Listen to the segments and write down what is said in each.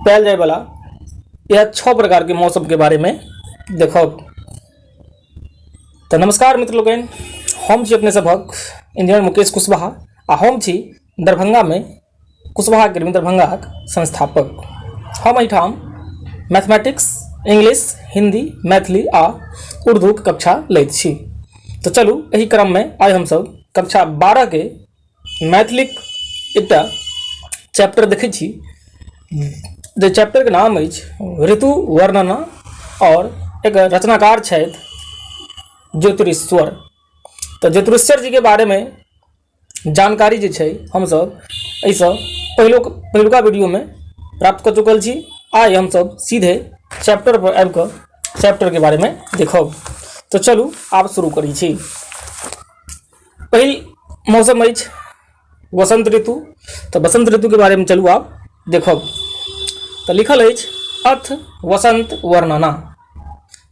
पायल जायवला इएह छओ प्रकारके मौसमके बारेमे देखब। तऽ नमस्कार मित्र लोकनि, हम छी अपने सभक इंजीनियर मुकेश कुशवाहा आ हम छी दरभंगामे कुशवाहा अकेडमी दरभंगाक संस्थापक। हम एहिठाम मैथमेटिक्स, इंग्लिश, हिंदी, मैथिली आ उर्दूक कक्षा लैत छी। तऽ चलू एहि क्रममे आइ हमसभ कक्षा 12के मैथिलीक एकटा चैप्टर देखै छी, जे चैप्टरके नाम अछि ऋतु वर्णना आओर एकर रचनाकार छथि ज्योतिरीश्वर। तऽ ज्योतिरीश्वर जीके बारेमे जानकारी जे छै हमसभ एहिसँ पहिलुका वीडियोमे प्राप्त कऽ चुकल छी। आइ हमसभ सीधे चैप्टर पर आबि कऽ चैप्टरके बारेमे देखब। तऽ चलू आब शुरू करै छी। पहिल मौसम अछि वसंत ऋतु। तऽ वसंत ऋतुके बारेमे चलू आब देखब। तऽ लिखल अछि अथ वसंत वर्णना।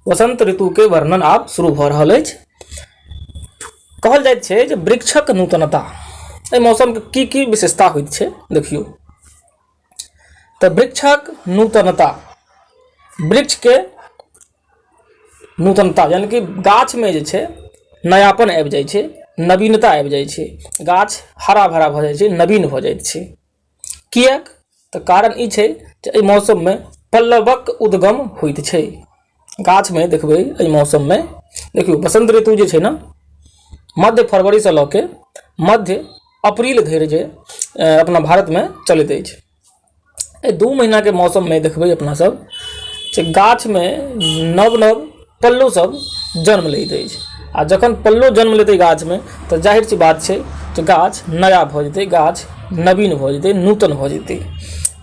वसंत ऋतुके वर्णन आब शुरू भऽ रहल अछि। कहल जाइत छै जे वृक्षक नूतनता, एहि मौसमके की की विशेषता होइत छै देखियौ। तऽ वृक्षक नूतनता, वृक्षके नूतनता यानि कि गाछमे जे छै नयापन आबि जाइ छै, नवीनता आबि जाइ छै, गाछ हरा भरा भऽ जाइ छै, नवीन भऽ जाइत छै। किएक? तऽ कारण ई छै जे एहि मौसममे पल्लवक उद्गम होइत छै। गाछमे देखबै एहि मौसममे, देखियौ बसंत ऋतु जे छै ने मध्य फरवरीसँ लऽ के मध्य अप्रील धरि जे अपना भारतमे चलैत अछि। एहि 2 महीनाके मौसममे देखबै अपना सब जे गाछमे नव नव पल्लव सब जन्म लैत अछि। आ जखन पल्लव जन्म लेतै गाछमे तऽ जाहिर सी बात छै जे गाछ नया भऽ जेतै, गाछ नवीन भऽ जेतै, नूतन भऽ जेतै।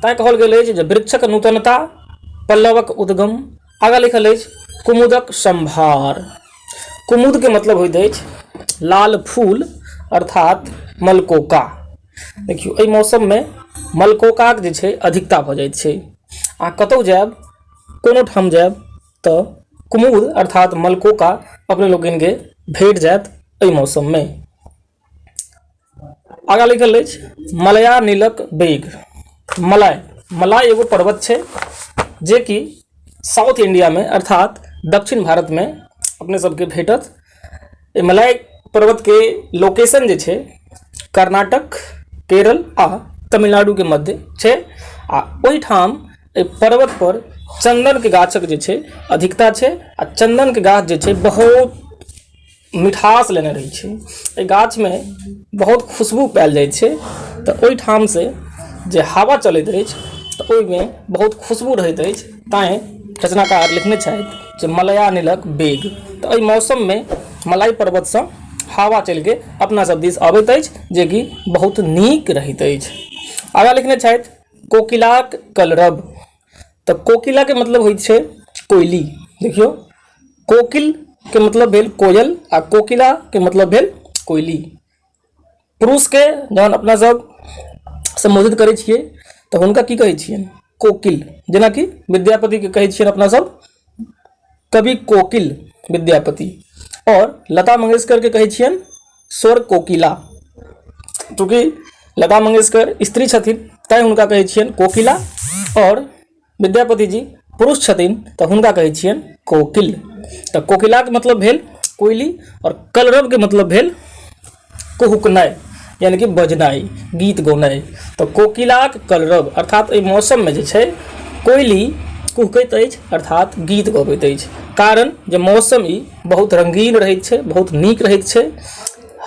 तैँ कहल गेल अछि जे वृक्षक नूतनता, पल्लवक उद्गम। आगाँ लिखल अछि कुमुदक सम्भार। कुमुदके मतलब होइत अछि लाल फूल अर्थात मलकोका। देखियौ एहि मौसममे मलकोकाके जे छै अधिकता भऽ जाइत छै। अहाँ कतहु जायब, कोनो ठाम जायब तऽ कुमुद अर्थात मलकोका अपने लोकनिके भेट जायत एहि मौसममे। आगाँ लिखल अछि मलया नीलक बेग। मलय, मलय एगो पर्वत छै जेकि साउथ इंडियामे अर्थात दक्षिण भारतमे अपने सबके भेटत। एहि मलय पर्वतके लोकेशन जे छै कर्नाटक, केरल आ तमिलनाडुके मध्य छै। आ ओहिठाम एहि पर्वत पर चन्दनके गाछक जे छै अधिकता छै आ चन्दनके गाछ जे छै बहुत मिठास लेने रहै छै। एहि गाछमे बहुत खुशबू पायल जाइ छै। तऽ ओहिठामसँ जे हवा चलैत अछि तऽ ओहिमे बहुत खुशबू रहैत अछि। तैँ रचनाकार लिखने छथि जे मलया नीलक बेग। तऽ एहि मौसममे मलय पर्वतसँ हवा चलिके अपना सब दिस अबैत अछि जेकि बहुत नीक रहैत अछि। आगाँ लिखने छथि कोकिलाक कलरव। तऽ कोकिलाके मतलब होइत छै कोयली। देखियौ कोकिलके मतलब भेल कोयल आ कोकिलाके मतलब भेल कोयली। पुरुषके जहन अपना सब सम्बोधित करै छियै तऽ हुनका की कहै छियनि? कोकिल। जेनाकि विद्यापतिके कहै छियनि अपना सब कवि कोकिल विद्यापति, आओर लता मंगेशकरके कहै छियनि स्वर कोकिला। चूँकि लता मंगेशकर स्त्री छथिन तैँ हुनका कहै छियनि कोकिला, आओर विद्यापति जी पुरुष छथिन तऽ हुनका कहै छियनि कोकिल। तऽ कोकिलाके मतलब भेल कोयली आओर कलरवके मतलब भेल कुहुकनाइ यानि कि बजनाइ, गीत गौनाइ। तऽ कोकिलाक कलरव अर्थात एहि मौसममे जे छै कोयली कुहकैत अछि अर्थात गीत गबैत अछि। कारण जे मौसम ई बहुत रंगीन रहैत छै, बहुत नीक रहैत छै,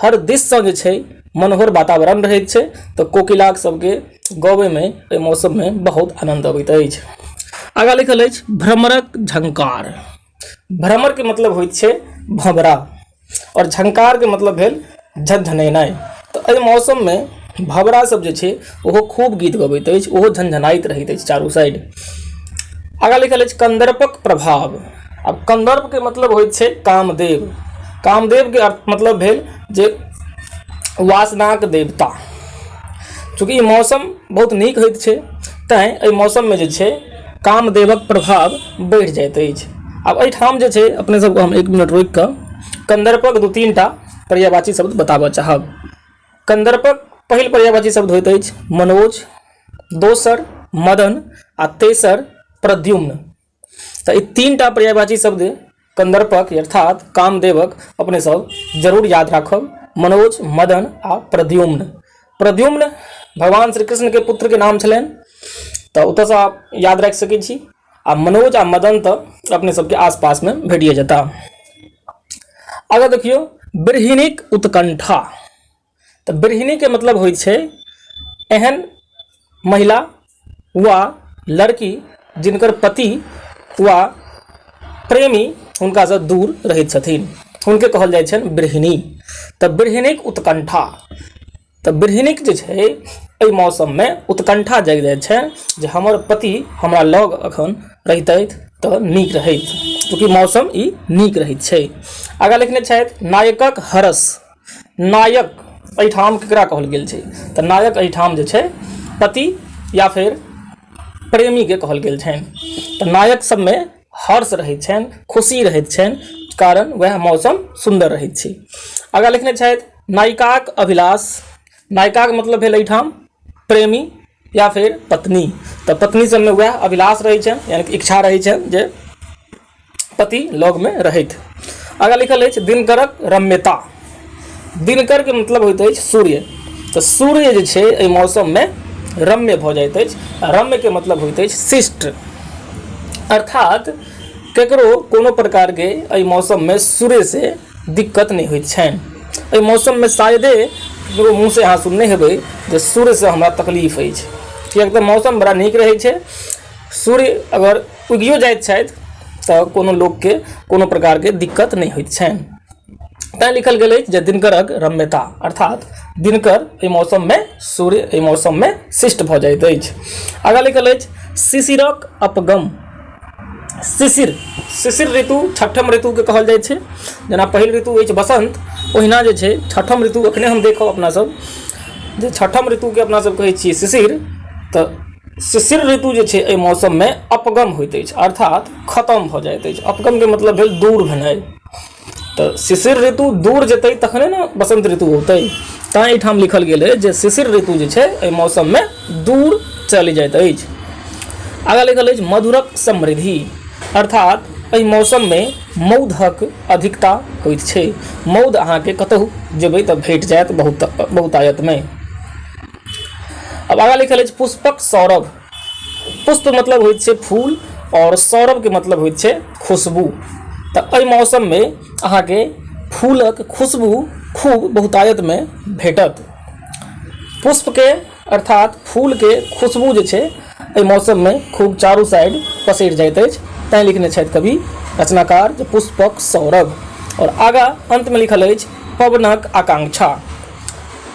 हर दिससँ जे छै मनोहर वातावरण रहैत छै। तऽ कोकिलाक सबके गबैमे एहि मौसममे बहुत आनन्द अबैत अछि। आगाँ लिखल अछि भ्रमरक झंकार। भ्रमरके मतलब होइत छै भँवरा आओर झंकारके मतलब भेल झनझनेनाइ। तऽ एहि मौसममे भँवरा सब जे छै ओहो खूब गीत गबैत अछि, ओहो झनझनाइत रहैत अछि चारू साइड। आगाँ लिखल अछि कन्दर्पक प्रभाव। आब कन्दर्पके मतलब होइत छै कामदेव। कामदेवके अर्थ मतलब भेल जे वासनाक देवता। चूँकि ई मौसम बहुत नीक होइत छै तैँ एहि मौसममे जे छै कामदेवक प्रभाव बढ़ि जाइत अछि। आब एहिठाम जे छै अपने सबके हम 1 मिनट रोकि कऽ कन्दर्पक 2-3 टा पर्यायवाची शब्द बताबऽ चाहब। कन्दर्पक पहिल पर्यायवाची शब्द होइत अछि मनोज, दोसर मदन आ तेसर प्रद्युम्न। तऽ ई तीनटा पर्यायवाची शब्द कन्दर्पक अर्थात कामदेवक अपने सब जरूर याद राखब, मनोज, मदन आ प्रद्युम्न। प्रद्युम्न भगवान श्री कृष्ण के पुत्र के नाम छलनि, तऽ ओतऽसँ आप याद राखि सकै छी। आ मनोज आ मदन तऽ अपने सबके आसपास में भेटिए जेता। अगर देखियौ बृहिणीक उत्कंठा, तऽ बृहिणी के मतलब होइ छै एहन महिला वा लड़की जिनकर पति वा प्रेमी हुनकासँ दूर रहैत छथिन, हुनके कहल जाइ छनि बृहिणी। तऽ बृहिणीक उत्कंठा, तऽ बृहिणीक जे छै एहि मौसममे उत्कंठा जागि जाइ छै जे हमर पति हमरा लग एखन रहितथि तऽ नीक रहैत, चूँकि मौसम ई नीक रहैत छै। आगाँ लिखने छथि नायकक हरस। नायक एहिठाम केकरा कहल गेल छै? तऽ नायक एहिठाम जे छै पति या फेर प्रेमीके कहल गेल छनि। तऽ नायक सबमे हर्ष रहैत छनि, खुशी रहैत छनि, कारण वएह मौसम सुन्दर रहैत छै। आगाँ लिखने छथि नायिकाक अभिलाष। नायिकाक मतलब भेल एहिठाम प्रेमी या फेर पत्नी। तऽ पत्नी सबमे वएह अभिलाष रहै छनि, यानी कि इच्छा रहै छनि जे पति लगमे रहथि। आगाँ लिखल अछि दिनकरक रम्यता। दिनकरके मतलब होइत अछि सूर्य। तऽ सूर्य जे छै एहि मौसममे रम्य भऽ जाइत अछि। रम्यके मतलब होइत अछि शिष्ट, अर्थात ककरो कोनो प्रकारके एहि मौसममे सूर्यसँ दिक्कत नहि होइत छनि। एहि मौसममे शायदे ककरो मुँहसँ अहाँ सुनने हेबै जे सूर्यसँ हमरा तकलीफ अछि, किएक तऽ मौसम बड़ा नीक रहै छै। सूर्य अगर उगियो जाइत छथि तऽ कोनो लोकके कोनो प्रकारके दिक्कत नहि होइत छनि। तैँ लिखल गेल अछि जे दिनकरक रम्यता, अर्थात दिनकर एहि मौसममे, सूर्य एहि मौसममे शिष्ट भऽ जाइत अछि। आगाँ लिखल अछि शिशिरक अपगम। शिशिर, शिशिर ऋतु छठम ऋतुके कहल जाइ छै। जेना पहिल ऋतु अछि बसन्त, ओहिना जे छै छठम ऋतु अखने हम देखब अपना सब जे छठम ऋतुके अपना सब कहै छियै शिशिर। तऽ शिशिर ऋतु जे छै एहि मौसममे अपगम होइत अछि, अर्थात खतम भऽ जाइत अछि। अपगमके मतलब भेल दूर भेनाइ। तऽ शिशिर ऋतु दूर जेतै तखने ने बसन्त ऋतु औतै। तैँ एहिठाम लिखल गेल अछि जे शिशिर ऋतु जे छै एहि मौसममे दूर चलि जाइत अछि। आगाँ लिखल अछि मधुरक समृद्धि, अर्थात एहि मौसममे मौधक अधिकता होइत छै। मौध अहाँके कतहु जेबै तऽ भेट जायत बहुत बहुतायतमे। अब आगाँ लिखल अछि पुष्पक सौरभ। पुष्प मतलब होइत छै फूल और सौरभके मतलब होइत छै खुशबू। तऽ एहि मौसममे अहाँके फूलक खुशबू खूब बहुतायतमे भेटत। पुष्पके अर्थात फूलके खुशबू जे छै एहि मौसममे खूब चारू साइड पसरि जाइत अछि। तैँ लिखने छथि कवि रचनाकार जे पुष्पक सौरभ। और आगाँ अन्तमे लिखल अछि पवनक आकांक्षा।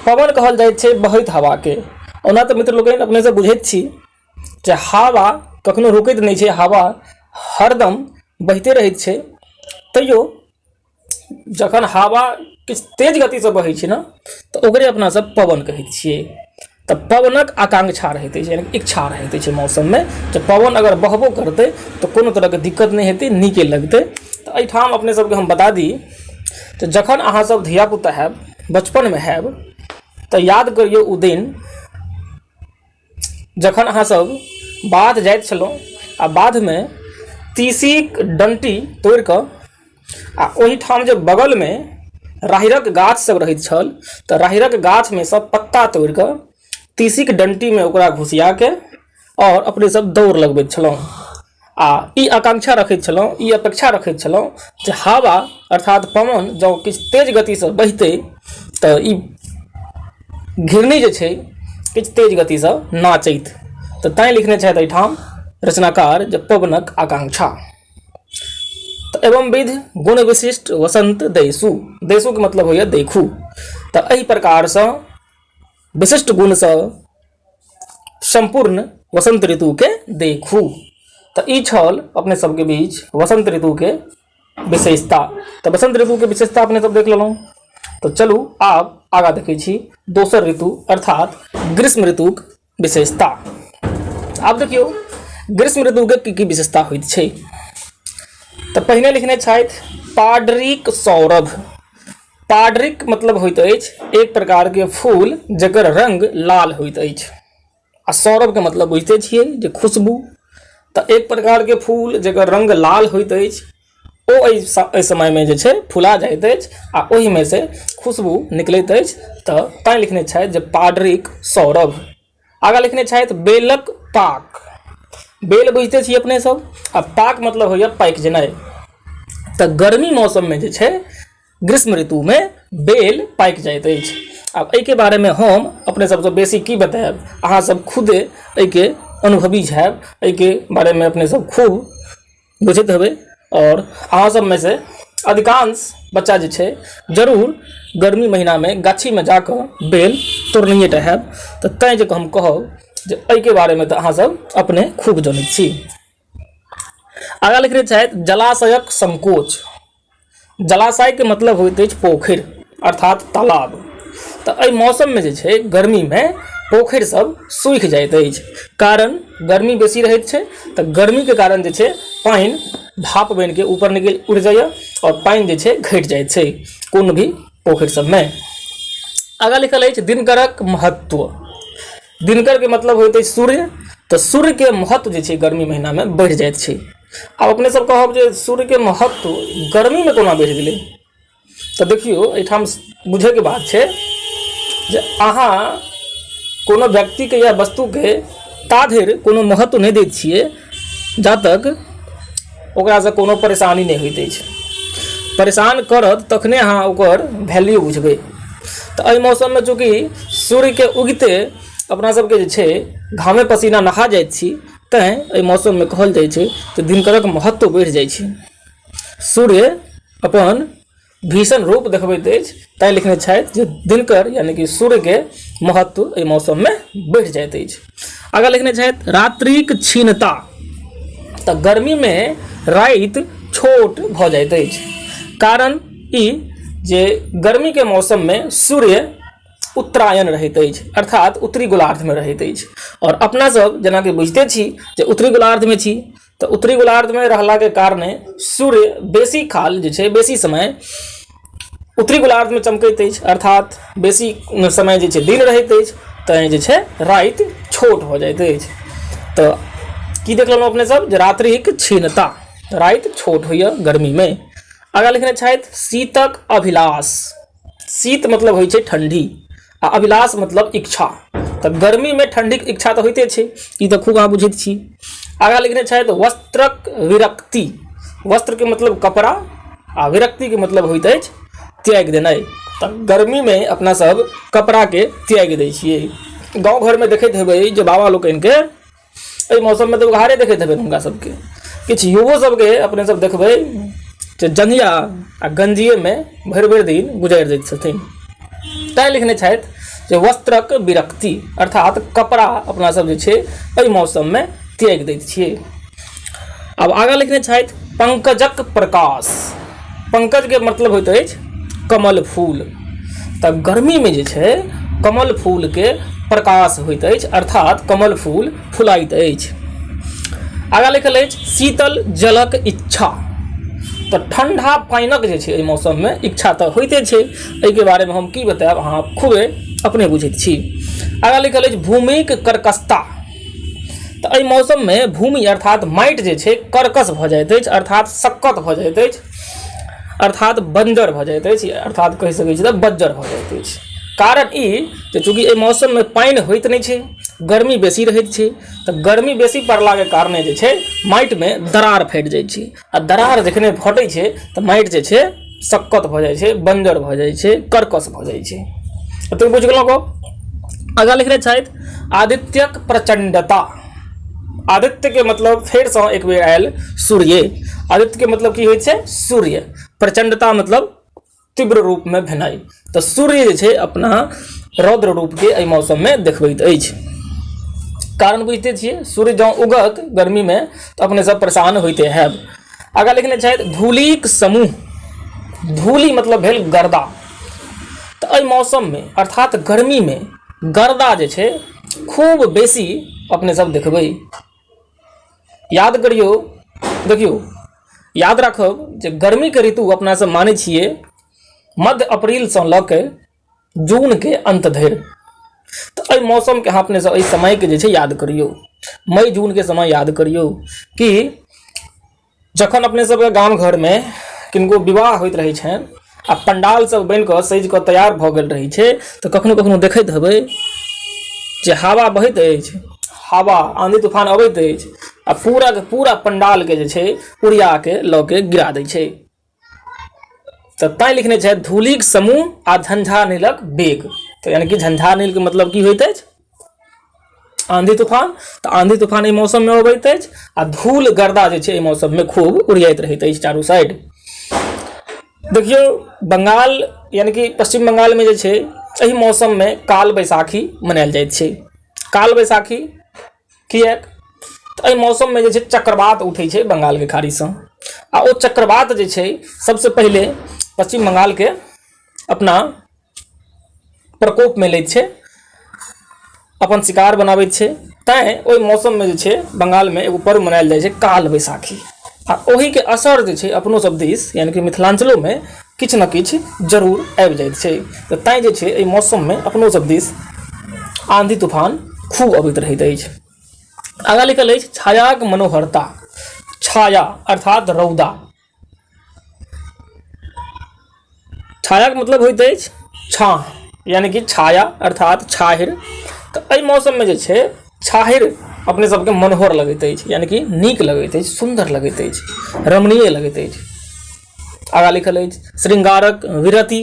पवन कहल जाइत छै बहैत हवाके। ओना तऽ मित्र लोकनि अपने सब बुझैत छी जे हवा कखनो रुकैत नहि छै, हवा हरदम बहिते रहैत छै। तैयो जखन हवा किछु तेज गतिसँ बहै छै ने तऽ ओकरे अपना सब पवन कहैत छियै। तऽ पवनक आकांक्षा रहैत अछि, यानी इच्छा रहैत अछि मौसममे जे पवन अगर बहबो करतै तऽ कोनो तरहके दिक्कत नहि हेतै, नीके लगतै। तऽ एहिठाम अपने सबके हम बता दी तऽ जखन अहाँ सब धियापुता हैब, बचपनमे हैब, तऽ याद करियौ ओ दिन जखन अहाँ सब बाध जाइत छलहुँ आ बाधमे तीसीक डंटी तोड़ि कऽ आ ओहिठाम जे बगलमे राहरिक गाछ सब रहैत छल तऽ राहरिक गाछमे सँ पत्ता तोड़ि कऽ तीसीक डंटीमे ओकरा घुसियाके आओर अपने सब दौड़ लगबैत छलहुँ आ ई आकांक्षा रखैत छलहुँ, ई अपेक्षा रखैत छलहुँ जे हवा अर्थात पवन जँ किछु तेज गतिसँ बहितै तऽ ई घिरनी जे छै किछु तेज गतिसँ नाचैत। तऽ तैँ लिखने छथि एहिठाम रचनाकार जे पवनक आकांक्षा। तऽ एवं विध गुण विशिष्ट वसंत दैसु, दैसुके मतलब होइए देखू। तऽ एहि प्रकारसँ विशिष्ट गुणसँ सम्पूर्ण वसंत ऋतुके देखू। तऽ ई छल अपने सबके बीच वसंत ऋतुके विशेषता। तऽ वसंत ऋतुके विशेषता अपने सब देख लेलहुँ। तऽ चलू आब आगाँ देखै छी दोसर ऋतु अर्थात ग्रीष्म ऋतुक विशेषता। आब देखियौ ग्रीष्म ऋतुके की की विशेषता होइत छै। तऽ पहिने लिखने छथि पाडरीक सौरभ। पाडरीक मतलब होइत अछि एक प्रकारके फूल जकर रंग लाल होइत अछि। आ सौरभके मतलब बुझिते छियै जे खुशबू। तऽ एक प्रकारके फूल जकर रङ्ग लाल होइत अछि ओ एहि एहि समयमे जे छै फुला जाइत अछि आ ओहिमे से खुशबू निकलैत अछि। तऽ तैँ लिखने छथि जे पाडरिक सौरभ। आगाँ लिखने छथि बेलक पाक। बेल बुझिते छी अपने सब, आ पाक मतलब होइए पाकि जेनाइ। तऽ गर्मी मौसममे जे छै ग्रीष्म ऋतुमे बेल पाकि जाइत अछि। आब एहिके बारेमे हम अपने सबसँ बेसी की बतायब, अहाँ सब खुदे एहिके अनुभवी हैब, एहिके बारेमे अपने सब खूब बुझैत हेबै। आओर अहाँ सबमे से अधिकांश बच्चा जे छै जरूर गर्मी महीनामे गाछीमे जाकऽ बेल तोड़नैये टा हैब। तऽ तैँ जे हम कहब जे एहिके बारेमे तऽ अहाँ सब अपने खूब जनैत छी। आगाँ लिखने छथि जलाशयक संकोच। जलाशयके मतलब होइत अछि पोखरि अर्थात तालाब। तऽ एहि मौसममे जे छै गर्मीमे पोखरि सब सूखि जाइत अछि, कारण गर्मी बेसी रहैत छै। तऽ गर्मीके कारण जे छै पानि भाप बनिके ऊपर निकलि उड़ि जाइए आओर पानि जे छै घटि जाइत छै कोनो भी पोखरि सबमे। आगाँ लिखल अछि दिनकरक महत्व। दिनकरके मतलब होइत अछि सूर्य। तऽ सूर्यके महत्व जे छै गर्मी महीनामे बढ़ि जाइत छै। आब अपने सब कहब जे सूर्यके महत्व गर्मीमे कोना बढ़ि गेलै। तऽ देखियौ एहिठाम बुझैके बात छै जे अहाँ कोनो व्यक्तिके या वस्तुके ता धरि कोनो महत्व नहि दैत छियै जा तक ओकरासँ कोनो परेशानी नहि होइत अछि। परेशान करत तखने अहाँ ओकर वैल्यू बुझबै। तऽ एहि मौसममे चूँकि सूर्यके उगिते अपना सबके जे छै घामे पसीना नहा जाइत छी, तैँ एहि मौसममे कहल जाइ छै जे दिनकरक महत्व बढ़ि जाइ छै। सूर्य अपन भीषण रूप देखबैत अछि, तैँ लिखने छथि जे दिनकर यानी कि सूर्यके महत्व एहि मौसममे बढ़ि जाइत अछि। आगाँ लिखने छथि रात्रिक क्षीणता। तऽ गर्मीमे राति छोट भऽ जाइत अछि, कारण ई जे गर्मीके मौसममे सूर्य उत्तरायण रहैत अछि अर्थात उत्तरी गोलार्धमे रहैत अछि। आओर अपना सब जेनाकि बुझिते छी जे उत्तरी गोलार्धमे छी, तऽ उत्तरी गोलार्धमे रहलाके कारणे सूर्य बेसी काल जे छै बेसी समय उत्तरी गोलार्धमे चमकैत अछि, अर्थात बेसी समय जे छै दिन रहैत अछि, तैँ जे छै राति छोट भऽ जाइत अछि। तऽ की देख लेलहुँ अपने सब जे रात्रिक क्षीणता, राति छोट होइए गर्मीमे। आगाँ लिखने छथि शीतक अभिलाष। शीत मतलब होइ छै ठण्डी आ अभिलाष मतलब इच्छा। तऽ गर्मीमे ठण्डीके इच्छा तऽ होइते छै, ई तऽ खूब अहाँ बुझैत छी। आगाँ लिखने छथि वस्त्रक विरक्ति। वस्त्रके मतलब कपड़ा आ विरक्तिके मतलब होइत अछि त्यागि देनाइ। तऽ गर्मीमे अपना सब कपड़ाके त्यागि दै छियै। गाँव घरमे देखैत हेबै जे बाबा लोकनिके एहि मौसममे तऽ उघारे देखैत हेबै हुनका सबके। किछु युवो सबके अपने सब देखबै जे जंघिया आ गंजिएमे भरि भरि दिन गुजारि दैत छथिन। तैँ लिखने छथि जे वस्त्रक विरक्ति अर्थात कपड़ा अपना सब जे छै एहि मौसममे त्यागि दैत छियै। आब आगाँ लिखने छथि पंकजक प्रकाश। पंकजके मतलब होइत अछि कमल फूल। तऽ गर्मीमे जे छै कमल फूलके प्रकाश होइत अछि अर्थात कमल फूल फुलाइत अछि। आगाँ लिखल अछि शीतल जलक इच्छा। तऽ ठण्डा पानिक जे छै एहि मौसममे इच्छा तऽ होइते छै। एहिके बारेमे हम की बतायब, अहाँ खूबे अपने बुझैत छी। आगाँ लिखल अछि भूमिक कर्कशता। तऽ एहि मौसममे भूमि अर्थात माटि जे छै कर्कश भऽ जाइत अछि अर्थात सक्कत भऽ जाइत अछि अर्थात बञ्जर भऽ जाइत अछि अर्थात कहि सकै छी तऽ बज्जर भऽ जाइत अछि। कारण ई जे चूँकि एहि मौसममे पानि होइत नहि छै, गर्मी बेसी रहैत छै, तऽ गर्मी बेसी पड़लाके कारणे जे छै माटिमे दरार फाटि जाइ छै आ दरार जखने फटै छै तऽ माटि जे छै सक्कत भऽ जाइ छै, बञ्जर भऽ जाइ छै, कर्कश भऽ जाइ छै। एतेक बुझि गेलहुँ गप। आगाँ लिखने छथि आदित्यक प्रचण्डता। आदित्यके मतलब फेरसँ एक बेर आयल सूर्य। आदित्यके मतलब की होइ छै सूर्य। प्रचण्डता मतलब तीव्र रूपमे भेनाइ। तऽ सूर्य जे छै अपना रौद्र रूपके एहि मौसममे देखबैत अछि। कारण बुझिते छियै, सूर्य जँ उगत गर्मीमे तऽ अपने सब परेशान होइते हैब। आगाँ लिखने छथि धूलिक समूह। धूलि मतलब भेल गर्दा। तऽ एहि मौसममे अर्थात गर्मीमे गर्दा जे छै खूब बेसी अपने सब देखबै। याद करियौ, देखियौ याद राखब जे गर्मीके ऋतु अपना सब मानै छियै मध्य अप्रैलसँ लऽ के जूनके अन्त धरि। तऽ एहि मौसमके अहाँ अपने सब एहि समयके जे छै याद करियौ, मई जूनके समय याद करियौ कि जखन अपने सबके गाम घरमे किनको विवाह होइत रहै छनि आ पंडाल सब बनि कऽ सजि कऽ तैयार भऽ गेल रहै छै, तऽ कखनो कखनो देखैत हेबै जे हवा बहैत अछि, हवा आंधी तूफान अबैत अछि आ पूरा के पूरा पंडालके जे छै उड़िया के लऽ के गिरा दै छै। तऽ तैं लिखने छथि धूलिक समूह आ झंझानिलक वेग। तऽ यानी कि झंझानिलके मतलब की होइत अछि? आंधी तूफान। तऽ आंधी तूफान एहि मौसममे अबैत अछि आ धूल गर्दा जे छै एहि मौसममे खूब उड़ियाइत रहैत अछि चारू साइड। देखियौ बंगाल यानी कि पश्चिम बंगालमे जे छै एहि मौसममे काल बैसाखी मनायल जाइत छै। काल बैसाखी किएक? तऽ एहि मौसममे जे छै चक्रवात उठै छै बंगालके खाड़ीसँ आ ओ चक्रवात जे छै सबसँ पहिले पश्चिम बंगालके अपना प्रकोपमे लैत छै, अपन शिकार बनाबैत छै। तैँ ओहि मौसममे जे छै बंगालमे एगो पर्व मनायल जाइ छै काल बैसाखी, आ ओहिके असर जे छै अपनो सब दिस यानि कि मिथिलाञ्चलोमे किछु ने किछु जरूर आबि जाइत छै। तऽ तैँ जे छै एहि मौसममे अपनो सब दिस आँधी तूफान खूब अबैत रहैत अछि। आगाँ लिखल अछि छायाक मनोहरता। छाया अर्थात रौदा। छायाके मतलब होइत अछि छाँह, यानि कि छाया अर्थात छाहरि। तऽ एहि मौसममे जे छै छाहरि अपने सबके मनोहर लगैत अछि, यानि कि नीक लगैत अछि, सुन्दर लगैत अछि, रमणीय लगैत अछि। आगाँ लिखल अछि श्रृंगारक विरति।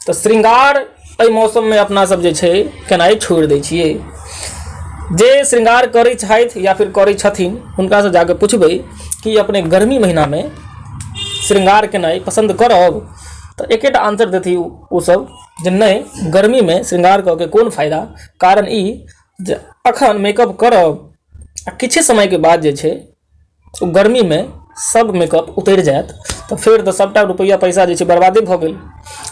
तऽ श्रृंगार एहि मौसममे अपना सब जे छै केनाइ छोड़ि दै छियै। जे श्रृंगार करै छथि या फिर करै छथिन हुनकासँ जाकऽ पुछबै कि अपने गर्मी महीनामे श्रृंगार केनाइ पसन्द करब, तऽ एकेटा आंसर देथिन ओसब जे नहि, गर्मीमे श्रृंगार कऽ के कोन फायदा, कारण ई जे अखन मेकअप करब आ किछे समयके बाद जे छै ओ गर्मीमे सब मेकअप उतरि जायत, तऽ फेर तऽ सबटा रुपैआ पैसा जे छै बर्बादे भऽ गेल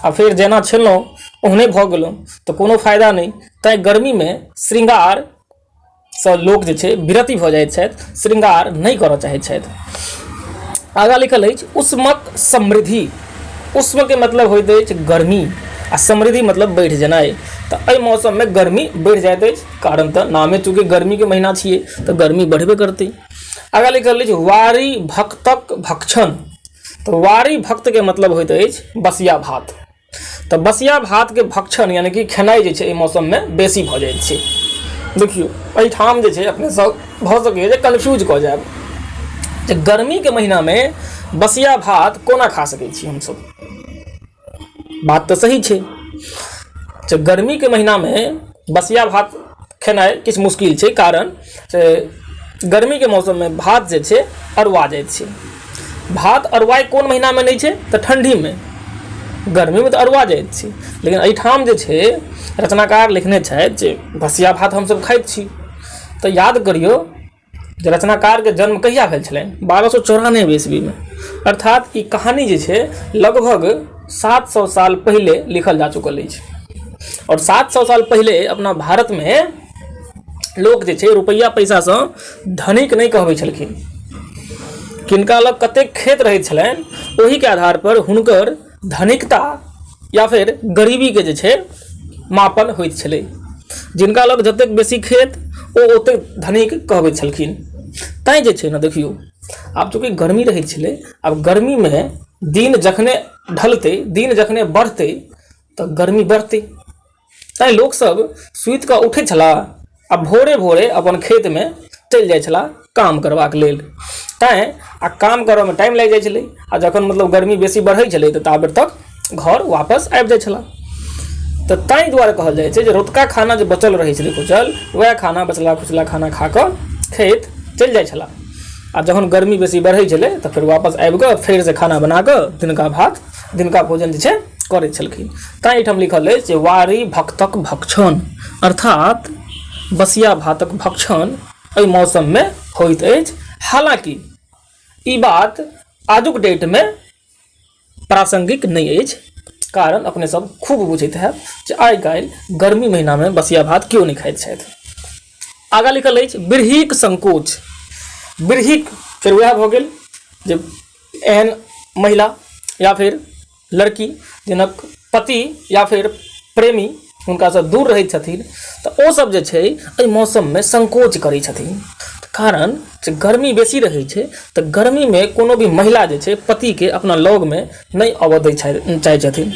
आ फेर जेना छलहुँ ओहने भऽ गेलहुँ, तऽ कोनो फायदा नहि। तैँ गर्मीमे श्रृंगारसँ लोक जे छै विरति भऽ जाइत छथि, श्रृंगार नहि करऽ चाहैत छथि। आगाँ लिखल अछि उष्मक समृद्धि। उष्मके मतलब होइत अछि गर्मी आ समृद्धि मतलब बढ़ि जेनाइ। तऽ एहि मौसममे गर्मी बढ़ि जाइत अछि, कारण तऽ नामे चूँकि गर्मीके महीना छियै तऽ गर्मी बढ़बे करतै। आगाँ लिखल अछि वारी भक्तक भक्षण। तऽ वारी भक्तके मतलब होइत अछि बसिया भात। तऽ बसिया भातके भक्षण यानी कि खेनाइ जे छै एहि मौसममे बेसी भऽ जाइत छै। देखियौ एहिठाम जे छै अपने सब भऽ सकैए जे कन्फ्यूज कऽ जायब जे गर्मीके महीनामे बसिया भात कोना खा सकै छी हमसब। बात तऽ सही छै जे गर्मीके महीनामे बसिया भात खेनाइ किछु मुश्किल छै, कारण से गर्मीके मौसममे भात जे छै अरुआ जाइत छै। भात अरुआइ कोन महीनामे नहि छै? तऽ ठण्डीमे। गर्मीमे तऽ अरुआ जाइत छै, लेकिन एहिठाम जे छै रचनाकार लिखने छथि जे बसिया भात हमसब खाइत छी। तऽ याद करियौ जे रचनाकारके जन्म कहिया भेल छलनि? 1294 ईस्वीमे, अर्थात ई कहानी जे छै लगभग 700 साल पहिले लिखल जा चुकल अछि। आओर 700 साल पहिले अपना भारतमे लोक जे छै रुपैआ पैसासँ धनिक नहि कहबै छलखिन। किनका लग कतेक खेत रहैत छलनि ओहिके आधार पर हुनकर धनिकता या फेर गरीबीके जे छै मापन होइत छलै। जिनका लग जतेक बेसी खेत ओ ओतेक धनिक कहबैत छलखिन। तैँ जे छै ने देखियौ आब चूँकि गर्मी रहैत छलै, आब गर्मीमे दिन जखने ढलतै, दिन जखने बढ़तै तऽ गर्मी बढ़तै। तैँ लोकसभ सुति कऽ उठै छलाह आ भोरे भोरे अपन खेतमे चलि जाइ छलाह काम करबाक लेल। तैँ आ काम करयमे टाइम लागि जाइ छलै आ जखन मतलब गर्मी बेसी बढ़ै छलै तऽ ताबे तक घर वापस आबि जाइ छलाह। तऽ ताहि दुआरे कहल जाइ छै जे रतुका खाना जे बचल रहै छलै खुचल, वएह खाना बचला खुचला खाना खा कऽ खेत चलि जाइ छलाह आ जखन गर्मी बेसी बढ़ै छलै तऽ फेर वापस आबि कऽ फेरसँ खाना बना कऽ दिनका भात दिनका भोजन जे छै करै छलखिन। तैँ एहिठाम लिखल अछि जे वारी भक्तक भक्षण, अर्थात बसिया भातक भक्षण एहि मौसममे होइत अछि। हालाँकि ई बात आजुक डेटमे प्रासंगिक नहि अछि, कारण अपने सब खूब बुझैत हैब जे आइ काल्हि गर्मी महीनामे बसिया भात केओ नहि खाइत छथि। आगाँ लिखल अछि बिरहीक संकोच। बिरहीक फेर वएह भऽ गेल जे एहन महिला या फिर लड़की जिनक पति या फिर प्रेमी हुनकासँ दूर रहैत छथिन, तऽ ओसभ जे छै एहि मौसममे संकोच करै छथिन। कारण जे गर्मी बेसी रहै छै, तऽ गर्मीमे कोनो भी महिला जे छै पतिके अपना लगमे नहि अबऽ दै चाहै छथिन।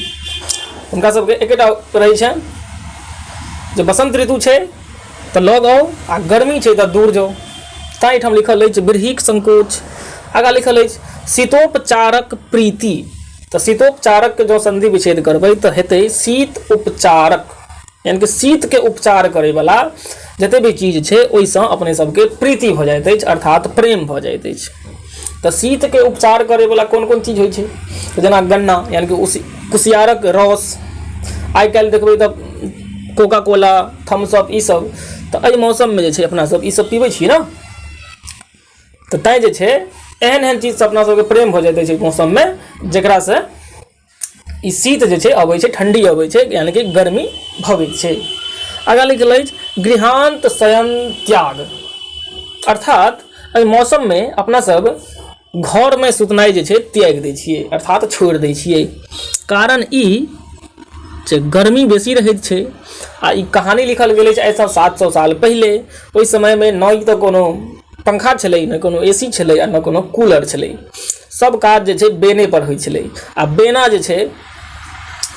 हुनका सभके एकेटा रहै छनि जे बसन्त ऋतु छै तऽ लग आउ आ गर्मी छै तऽ दूर जाउ। ताहि एहिठाम लिखल अछि बिरहीक संकोच। आगाँ लिखल अछि शीतोपचारक प्रीति। तऽ शीतोपचारकके जँ सन्धि विच्छेद करबै तऽ हेतै शीत उपचारक, यानि कि शीतके उपचार करैवला जते भी चीज छै ओहिसँ अपने सबके प्रीति भऽ जाइत अछि, अर्थात प्रेम भऽ जाइत अछि। तऽ शीतके उपचार करैवला कोन कोन चीज होइ छै? जेना गन्ना, यानि कि कुसियारक रस। आइ काल्हि देखबै तऽ कोका कोला, थम्सअप ईसब, तऽ एहि मौसममे जे छै अपना सब ईसब पीबै छी ने, तऽ तैँ जे छै एहन एहन चीजसँ अपना सबके प्रेम भऽ जाइत अछि एहि मौसममे, जकरासँ ई शीत जे छै अबै छै, ठण्डी अबै छै, यानि कि गर्मी भगै छै। आगाँ लिखल अछि गृहान्त शयन त्याग, अर्थात एहि मौसममे अपना सब घरमे सुतनाइ जे छै त्यागि दै छियै, अर्थात छोड़ि दै छियै। कारण ई जे गर्मी बेसी रहैत छै। आ ई कहानी लिखल गेल अछि आइसँ 700 साल पहिले। ओहि समयमे नहि तऽ कोनो पंखा छलै, नहि कोनो ए सी छलै आ नहि कोनो कूलर छलै। सब काज जे छै बेने पर होइ छलै, आ बेना जे छै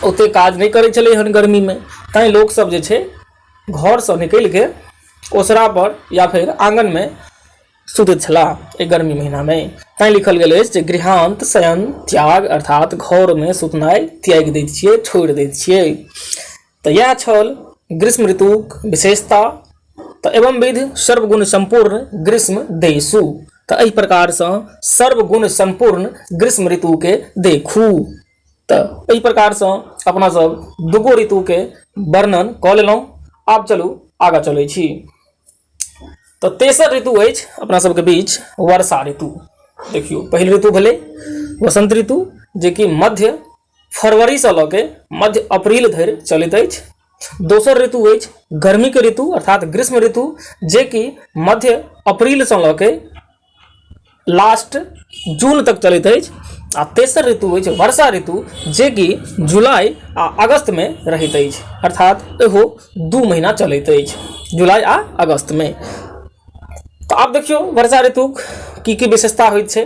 ओते काज नहि करै छलै हन गर्मीमे। तैँ लोकसब जे छै घरसँ निकलिके ओसरा पर या फेर आङ्गनमे सुतैत छलाह एहि गर्मी महीनामे। तैँ लिखल गेल अछि जे गृहान्त शयन त्याग, अर्थात घरमे सुतनाइ त्यागि दैत छियै, छोड़ि दैत छियै। तऽ इएह छल ग्रीष्म ऋतुक विशेषता। तऽ एवं विधि सर्वगुण सम्पूर्ण ग्रीष्म देशु, तऽ एहि प्रकारसँ सर्वगुण सम्पूर्ण ग्रीष्म ऋतुके देखू। तऽ एहि प्रकारसँ अपना सब दूगो ऋतुके वर्णन कऽ लेलहुँ। आब चलू आगाँ चलै छी। तऽ तेसर ऋतु अछि अपना सबके बीच वर्षा ऋतु। देखियौ, पहिल ऋतु भेलै वसंत ऋतु, जेकि मध्य फरवरीसँ लऽ के मध्य अप्रैल धरि चलैत अछि। दोसर ऋतु अछि गर्मीके ऋतु, अर्थात ग्रीष्म ऋतु, जेकि मध्य अप्रैलसँ लऽ के लास्ट जून तक चलैत अछि। आ तेसर ऋतु अछि वर्षा ऋतु, जेकि जुलाई आ अगस्तमे रहैत अछि, अर्थात इहो 2 महीना चलैत अछि, जुलाई आ अगस्तमे। तऽ आब देखियौ वर्षा ऋतुक की की विशेषता होइत छै,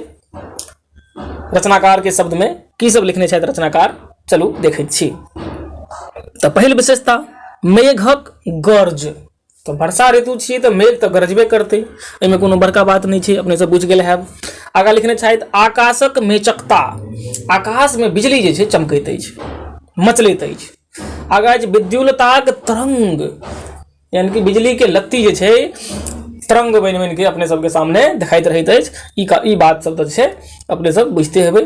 रचनाकारके शब्दमे की सब लिखने छथि रचनाकार, चलू देखैत छी। तऽ पहिल विशेषता मेघक गर्ज। तऽ वर्षा ऋतु छियै तऽ मेघ तऽ गरजबे करतै, एहिमे कोनो बड़का बात नहि छै, अपने सब बुझि गेल हैब। आगाँ लिखने छथि आकाशक मेचकता, आकाशमे बिजली जे छै चमकैत अछि, मचलैत अछि। आगाँ अछि विद्युलताक तरंग, यानि कि बिजलीके लत्ती जे छै तरंग बनि बनि के अपने सबके सामने देखाइत रहैत अछि। ई बात सब तऽ छै अपने सब बुझिते हेबै।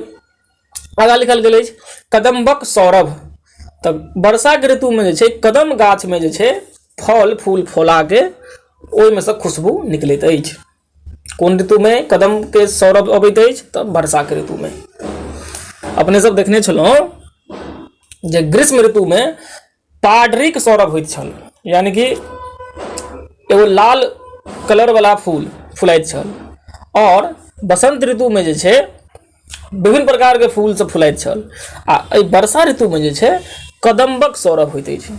आगाँ लिखल गेल अछि कदम्बक सौरभ। तऽ वर्षाके ऋतुमे जे छै कदम गाछमे जे छै फल फूल फौलाके ओहिमे सँ खुशबू निकलैत अछि। कोन ऋतुमे कदमके सौरभ अबैत अछि? तऽ वर्षाके ऋतुमे। अपने सब देखने छलहुँ जे ग्रीष्म ऋतुमे पाडरीक सौरभ होइत छल, यानि कि एगो लाल कलर वाला फूल फुलाइत छल, आओर बसंत ऋतुमे जे छै विभिन्न प्रकारके फूल सब फुलाइत छल। आ एहि वर्षा ऋतुमे जे छै कदम्बक सौरभ होइत अछि।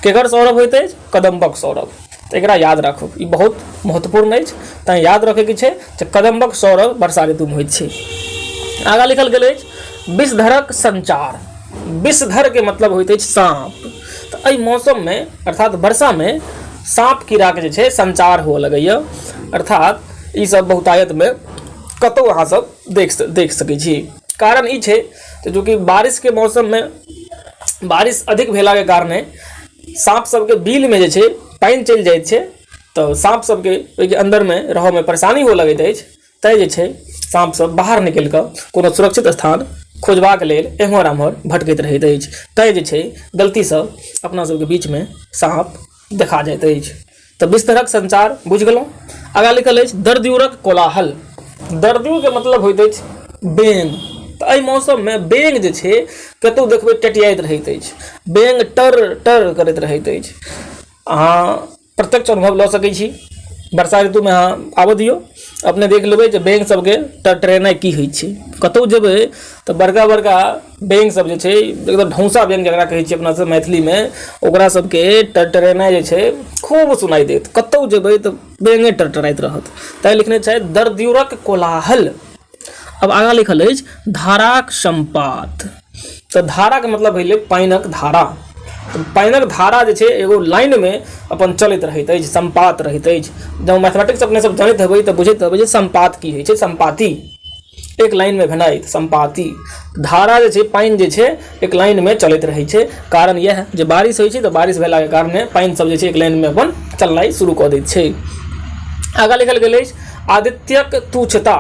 केकर सौरभ होइत अछि? कदम्बक सौरभ। तऽ एकरा याद राखू, ई बहुत महत्वपूर्ण अछि, तैँ याद रखैके छै जे कदम्बक सौरभ वर्षा ऋतुमे होइत छै। आगाँ लिखल गेल अछि विषधरक संचार। विषधरके मतलब होइत अछि साँप। तऽ एहि मौसममे अर्थात वर्षामे साँप कीड़ाके जे छै संचार हुअ लगैए, अर्थात ईसभ बहुतायतमे कतहु अहाँसभ देख देख सकै छी। कारण ई छै तऽ चूँकि बारिशके मौसममे बारिश अधिक भेलाके कारणे साँप सबके बिलमे जे छै पानि चलि जाइत छै, तऽ साँप सबके ओहिके अन्दरमे रहऽमे परेशानी हुअ लगैत अछि। तैँ जे छै साँप सब बाहर निकलि कऽ कोनो सुरक्षित स्थान खोजबाक लेल एम्हर आम्हर भटकैत रहैत अछि। तैँ जे छै गलतीसँ अपना सबके बीचमे साँप देखा जाइत अछि। तऽ बिस्तरक संचार बुझि गेलहुँ। आगाँ लिखल अछि दर्दयूरक कोलाहल। दर्दयूरके मतलब होइत अछि बेंग। तऽ एहि मौसममे बेंग जे छै कतहु देखबै टटियाइत रहैत अछि, बेंग टर टर करैत रहैत अछि। अहाँ प्रत्यक्ष अनुभव लऽ सकै छी। वर्षा ऋतुमे अहाँ आबऽ दियौ, अपने देख लेबै जे बेंग सबके टरटरेनाइ की होइ छै। कतहु जेबै तऽ बड़का बड़का बेंग सब जे छै, एकदम ढौसा बेंग जकरा कहै छियै अपना सब मैथिलीमे, ओकरा सबके टरटरेनाइ जे छै खूब सुनाइ देत। कतहु जेबै तऽ बेंगे टरटराइत रहत। तैँ लिखने छथि दर्द्युरक कोलाहल। अब आगाँ लिखल अछि धाराक सम्पात। तऽ धाराके मतलब भेलै पानिक धारा। तऽ पानिक धारा जे छै एगो लाइनमे अपन चलैत रहैत अछि, सम्पात रहैत अछि। जँ मैथमेटिक्स अपने सब जनैत हेबै तऽ बुझैत हेबै जे सम्पात की होइ छै। सम्पाती एक लाइनमे भेनाइ सम्पाती। धारा जे छै, पानि जे छै एक लाइनमे चलैत रहै छै। कारण इएह जे बारिश होइ छै तऽ बारिश भेलाके कारणे पानि सब जे छै एक लाइनमे अपन चलनाइ शुरू कऽ दैत छै। आगाँ लिखल गेल अछि आदित्यक तुच्छता।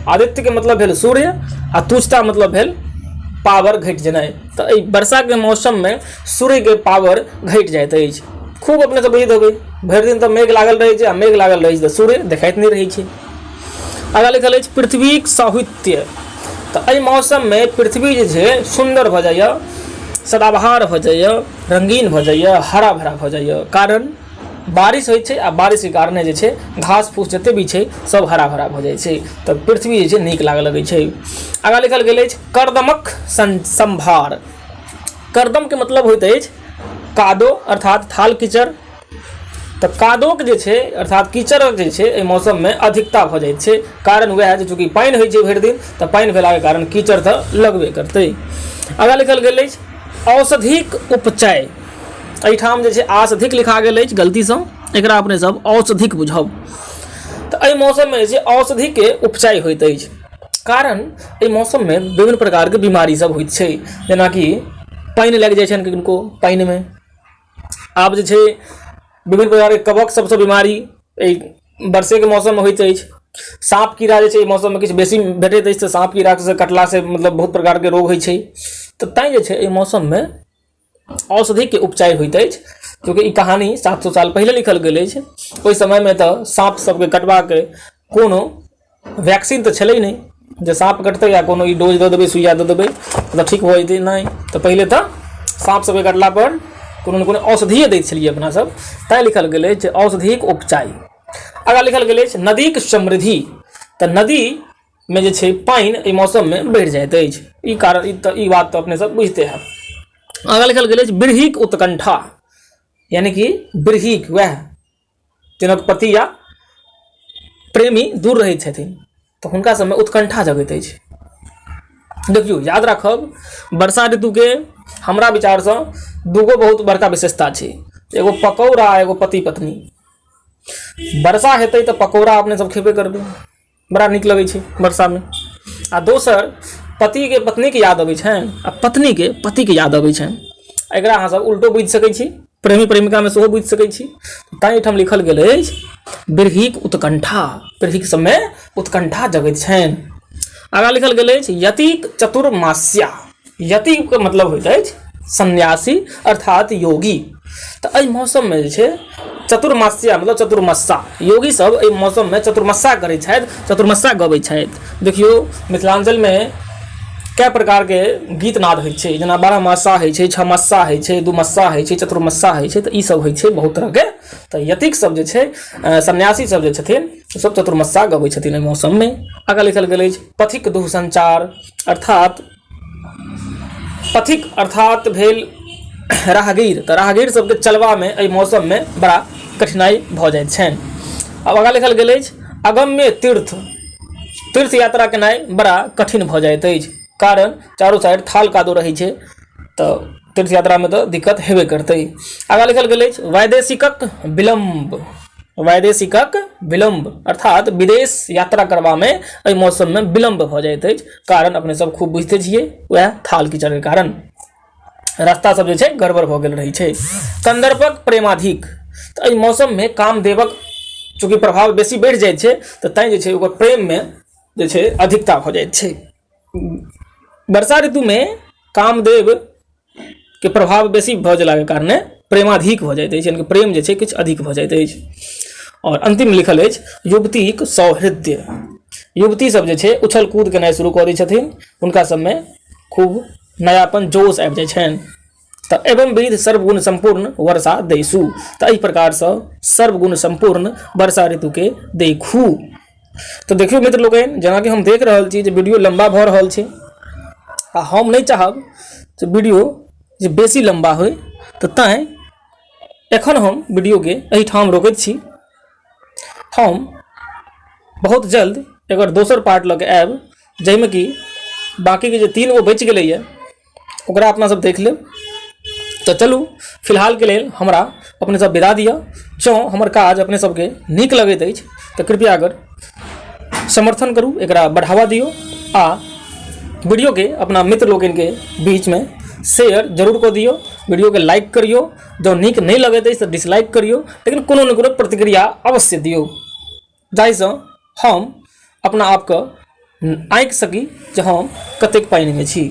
आदित्यके मतलब भेल सूर्य आ तुच्छता मतलब भेल पावर घटि जेनाइ। तऽ एहि वर्षाके मौसममे सूर्यके पावर घटि जाइत अछि। खूब अपने सब बुझैत हेबै, भरि दिन तऽ मेघ लागल रहै छै आ मेघ लागल रहै छै तऽ सूर्य देखाइत नहि रहै छै। आगाँ लिखल अछि पृथ्वीक साहित्य। तऽ एहि मौसममे पृथ्वी जे छै सुन्दर भऽ जाइए, सदाबहार भऽ जाइए, रङ्गीन भऽ जाइए, हरा भरा भऽ जाइए। कारण बारिश होइ छै आ बारिशके कारणे जे छै घास फूस जते भी छै सब हरा भरा भऽ जाइ छै, तऽ पृथ्वी जे छै नीक लागऽ लगै छै। आगाँ लिखल गेल अछि कर्दमक सम्भार। कर्दमके मतलब होइत अछि कादो अर्थात थाल कीचड़। तऽ कादोक जे छै अर्थात कीचड़क जे छै एहि मौसममे अधिकता भऽ जाइत छै। कारण वएह जे चूँकि पानि होइ छै भरि दिन, तऽ पानि भेलाके कारण कीचड़ तऽ लगबे करतै। आगाँ लिखल गेल अछि औषधिक उपचय। एहिठाम जे छै आसधिक लिखा गेल अछि गलतीसँ, एकरा अपने सब औषधिक बुझब। तऽ एहि मौसममे जे छै औषधिके उपचाय होइत अछि। कारण एहि मौसममे विभिन्न प्रकारके बीमारी सब होइत छै, जेनाकि पानि लागि जाइ छनि किनको पानिमे। आब जे छै विभिन्न प्रकारके कवक सबसँ बीमारी एहि बरसेके मौसममे होइत अछि। साँप कीड़ा जे छै एहि मौसममे किछु बेसी भेटैत अछि, तऽ साँप कीड़ासँ कटलासँ मतलब बहुत प्रकारके रोग होइ छै। तऽ तैँ जे छै एहि मौसममे औषधिके उपचार होइत अछि। चूँकि ई कहानी 700 साल पहिले लिखल गेल अछि, ओहि समयमे तऽ साँप सबके कटबाके कोनो वैक्सीन तऽ छलै नहि जे साँप कटतै आ कोनो ई डोज दऽ देबै, सुइया दऽ देबै तऽ ठीक भऽ जेतै। नहि, तऽ पहिले तऽ साँप सबके कटलापर कोनो ने कोनो औषधिए दैत छलियै अपना सब। तैँ लिखल गेल अछि जे औषधिक उपचार। आगाँ लिखल गेल अछि नदीक समृद्धि। तऽ नदीमे जे छै पानि एहि मौसममे बढ़ि जाइत अछि। ई कारण ई तऽ ई बात तऽ अपने सब बुझिते हैब। आगाँ लिखल गेल अछि बिरहीक उत्कंठा, यानी कि बिरहीक वएह जिनक पति या प्रेमी दूर रहैत छथिन, तऽ हुनका सबमे उत्कंठा जगैत अछि। देखियौ, याद राखब, वर्षा ऋतुके हमरा विचारसँ दूगो बहुत बड़का विशेषता छै, एगो पकौड़ा, एगो पति पत्नी। वर्षा हेतै तऽ पकौड़ा अपने सब खेबे करबै, बड़ा नीक लगै छै वर्षामे। आ दोसर पतिके पत्नीके याद अबै छनि आ पत्नीके पतिके याद अबै छनि। एकरा अहाँ सब उल्टो बुझि सकै छी, प्रेमी प्रेमिकामे सेहो बुझि सकै छी। तैँ एहिठाम लिखल गेल अछि बिरहीक उत्कंठा, बिरहीक सबमे उत्कंठा जगैत छनि। आगाँ लिखल गेल अछि यतिक चतुर्मास्या। यतिके मतलब होइत अछि सन्यासी अर्थात योगी। तऽ एहि मौसममे जे छै चतुर्मास्या मतलब चतुर्मस्सा, योगी सब एहि मौसममे चतुर्मस्सा करै छथि, चतुर्मस्सा गबै छथि। देखियौ, मिथिलाञ्चलमे कए प्रकारके गीत नाद होइ छै, जेना बारहमासा होइ छै, छमस्सा होइ छै, दुमस्सा होइ छै, चतुर्मस्सा होइ छै। तऽ ई सब होइ छै बहुत तरहके। तऽ यतिक सब जे छै, सन्यासी सब जे छथिन, सब चतुर्मस्सा गबै छथिन एहि मौसममे। आगाँ लिखल गेल अछि पथिक दुह संचार, अर्थात पथिक अर्थात भेल राहगीर। तऽ राहगीर सबके चलबामे एहि मौसममे बड़ा कठिनाइ भऽ जाइत छनि। आब आगाँ लिखल गेल अछि अगम्य तीर्थ। तीर्थ यात्रा केनाइ बड़ा कठिन भऽ जाइत अछि, कारण चारू साइड थाल कादो रहै छै, तऽ तीर्थ यात्रामे तऽ दिक्कत हेबे करतै। आगाँ लिखल गेल अछि वैदेशिकक विलम्ब। वैदेशिकक विलम्ब अर्थात विदेश यात्रा करबामे एहि मौसममे विलम्ब भऽ जाइत अछि, कारण अपने सब खूब बुझिते छियै, वएह थाल कीचड़के कारण रास्ता सब जे छै गड़बड़ भऽ गेल रहै छै। कन्दर्पक प्रेमाधिक। तऽ एहि मौसममे कामदेवक चूँकि प्रभाव बेसी बढ़ि जाइ छै, तऽ तैँ जे छै ओकर प्रेममे जे छै अधिकता भऽ जाइत छै। वर्षा ऋतुमे कामदेव के प्रभाव बेसी भऽ गेलाके कारणे प्रेमाधिक भऽ जाइत अछि, यानि कि प्रेम जे छै किछु अधिक भऽ जाइत अछि। आओर अन्तिम लिखल अछि युवतीक सौहृद्य। युवती सब जे छै उछल कूद केनाइ शुरू कऽ दै छथिन, हुनका सबमे खूब नयापन जोश आबि जाइ छनि। तऽ एवं विध सर्वगुण सम्पूर्ण वर्षा दैसु। तऽ एहि प्रकारसँ सर्वगुण सम्पूर्ण वर्षा ऋतुके देखू। तऽ देखियौ मित्र लोकनि, जेनाकि हम देख रहल छी जे वीडियो लम्बा भऽ रहल छै आ हम नहि चाहब जे वीडियो जे बेसी लम्बा होइ, तऽ तैँ एखन हम वीडियोके एहिठाम रोकैत छी। हम बहुत जल्द एकर दोसर पार्ट लऽ कऽ आयब, जाहिमे कि बाँकीके जे 3 गो बचि गेलैए ओकरा अपना सब देख लेब। तऽ चलू फिलहालके लेल हमरा अपने सब विदा दिअ। जँ हमर काज अपने सबके नीक लगैत अछि तऽ कृपया अगर समर्थन करू, एकरा बढ़ावा दियौ आ वीडियोके अपना मित्र लोकनिके बीचमे शेयर जरूर कऽ दियौ, वीडियोके लाइक करियौ, जँ नीक नहि लगैत अछि तऽ डिसलाइक करियौ, लेकिन कोनो ने कोनो प्रतिक्रिया अवश्य दियौ जाहिसँ हम अपना आपके आँकि सकी जे हम कतेक पानिमे छी।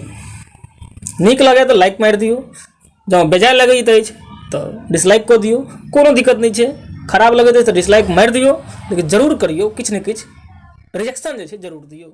नीक लागै तऽ लाइक मारि दियौ, जँ बेजाय लगैत अछि तऽ डिसलाइक कऽ दियौ, कोनो दिक्कत नहि छै। खराब लगैत अछि तऽ डिसलाइक मारि दियौ, लेकिन जरूर करियौ, किछु ने किछु रिएक्शन जे छै जरूर दियौ।